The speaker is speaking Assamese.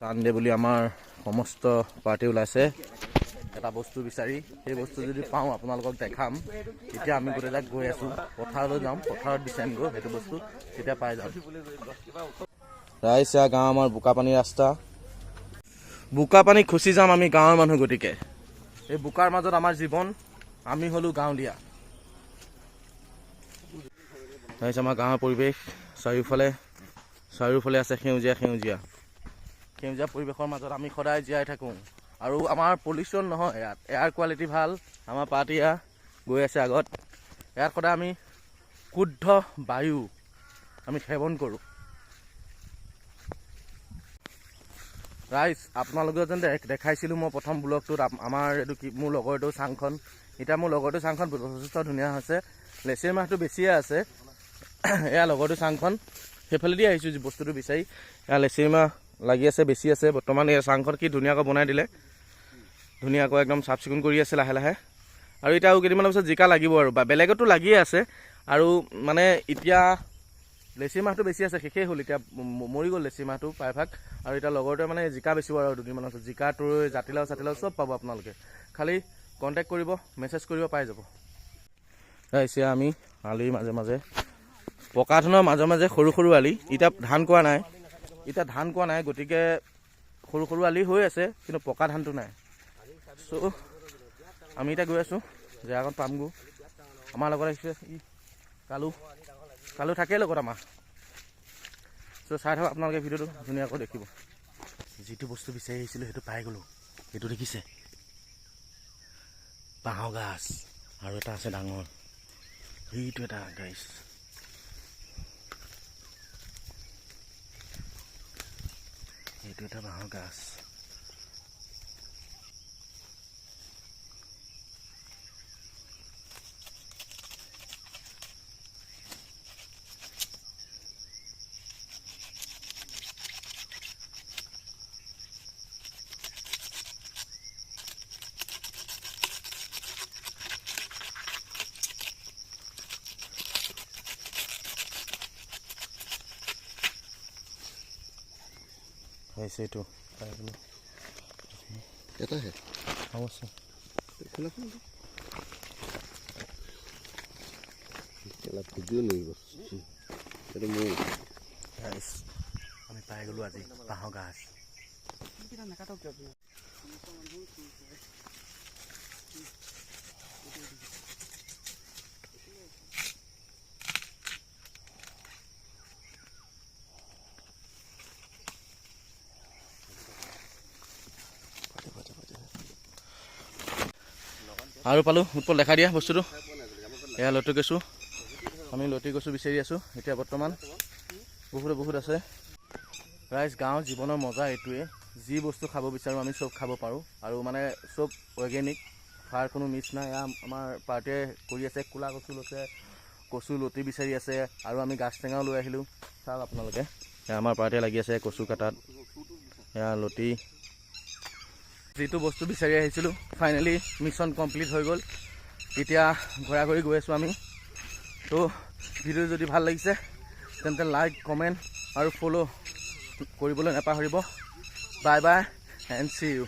চানডে বুলি আমাৰ সমস্ত পাৰ্টি ওলাইছে এটা বস্তু বিচাৰি। সেই বস্তু যদি পাওঁ আপোনালোকক দেখাম। এতিয়া আমি গোটেইজাক গৈ আছোঁ, পথাৰলৈ যাম, পথাৰত বিচাৰিমগৈ সেইটো বস্তু, তেতিয়া পাই যাম। ৰাইজ, এয়া গাঁও আমাৰ বোকা পানী ৰাস্তা, বোকা পানী খুচি যাম আমি গাঁৱৰ মানুহ। গতিকে এই বোকাৰ মাজত আমাৰ জীৱন, আমি হ'লো গাঁৱলীয়া। ৰাইজ, আমাৰ গাঁৱৰ পৰিৱেশ, চাৰিওফালে চাৰিওফালে আছে সেউজীয়া সেউজীয়া সেউজীয়া পৰিৱেশৰ মাজত আমি সদায় জীয়াই থাকোঁ। আৰু আমাৰ পলিউশ্যন নহয় ইয়াত, এয়াৰ কোৱালিটি ভাল। আমাৰ পাৰ্টি গৈ আছে আগত। ইয়াত সদায় আমি শুদ্ধ বায়ু আমি সেৱন কৰোঁ। ৰাইজ, আপোনালোকে যেন দেখাইছিলোঁ মই প্ৰথম ব্লগটোত, আমাৰ এইটো কি মোৰ লগৰটো চাংখন। এতিয়া মোৰ লগৰটো চাংখন যথেষ্ট ধুনীয়া হৈছে, লেচেৰি মাহটো বেছিয়ে আছে। এয়া লগৰটো চাংখন, সেইফালেদি আহিছোঁ বস্তুটো বিচাৰি। এয়া লেচেৰি মাহ লাগি আছে, বেছি আছে বৰ্তমান। এই চাংখন কি ধুনীয়াকৈ বনাই দিলে, ধুনীয়াকৈ একদম চাফ চিকুণ কৰি আছে লাহে লাহে। আৰু এতিয়া আৰু কেইদিনমানৰ পিছত জিকা লাগিব আৰু, বা বেলেগতো লাগিয়ে আছে। আৰু মানে এতিয়া লেচেৰি মাহটো বেছি আছে, শেষেই হ'ল এতিয়া, মৰি গ'ল লেচেৰি মাহটো প্ৰায়ভাগ। আৰু এতিয়া লগৰটোৱে মানে জিকা বেচিব আৰু দুদিনমানৰ পিছত, জিকা, তৰৈ, জাতিলাও চাতিলাও চব পাব আপোনালোকে। খালি কণ্টেক্ট কৰিব, মেছেজ কৰিব, পাই যাব। এতিয়া আমি আলিৰ মাজে মাজে, পকা ধানৰ মাজে মাজে সৰু সৰু আলি। এতিয়া ধান কোৱা নাই, এতিয়া ধান কোৱা নাই, গতিকে সৰু সৰু আলি হৈ আছে, কিন্তু পকা ধানটো নাই। চ' আমি এতিয়া গৈ আছোঁ, জেগাকণ পামগৈ। আমাৰ লগত আহিছে ই কালু, কালু থাকেই লগত আমাৰ। চ' চাই থাকক আপোনালোকে ভিডিঅ'টো, ধুনীয়াকৈ দেখিব। যিটো বস্তু বিচাৰি আহিছিলোঁ সেইটো পাই গ'লোঁ। এইটো দেখিছে বাঁহৰ গাছ, আৰু এটা আছে ডাঙৰ, সেইটো এটা গাছ। এইটো এটা বাঁহৰ গাছ। হৈছে এইটো পাই গ'লোঁ। এটাহে আৰু আছে। ভিডিঅ' লাগিব এইটো মোৰ। ৰাইজ, আমি পাই গ'লোঁ আজি বাঁহৰ গাছ। আৰু পালোঁ, উৎপল দেখাই দিয়া বস্তুটো। এয়া লতি কচু, আমি লতি কচু বিচাৰি আছোঁ এতিয়া বৰ্তমান। বহুত বহুত আছে। ৰাইজ, গাঁৱৰ জীৱনৰ মজা এইটোৱে, যি বস্তু খাব বিচাৰোঁ আমি চব খাব পাৰোঁ। আৰু মানে চব অৰ্গেনিক, সাৰ কোনো মিক্স নাই। এয়া আমাৰ পাৰ্টীয়ে কৰি আছে, ক'লা কচু লৈছে, কচু লতি বিচাৰি আছে। আৰু আমি গাছ টেঙাও লৈ আহিলোঁ, চাওক আপোনালোকে। এয়া আমাৰ পাৰ্টীয়ে লাগি আছে কচু কটাত, এয়া লতি। যিটো বস্তু বিচাৰি আহিছিলোঁ ফাইনেলি মিছন কমপ্লিট হৈ গ'ল। এতিয়া ঘূৰা ঘূৰি গৈ আছোঁ আমি। তো ভিডিঅ' যদি ভাল লাগিছে তেন্তে লাইক, কমেণ্ট আৰু ফ'ল' কৰিবলৈ নাপাহৰিব। Bye bye and see you.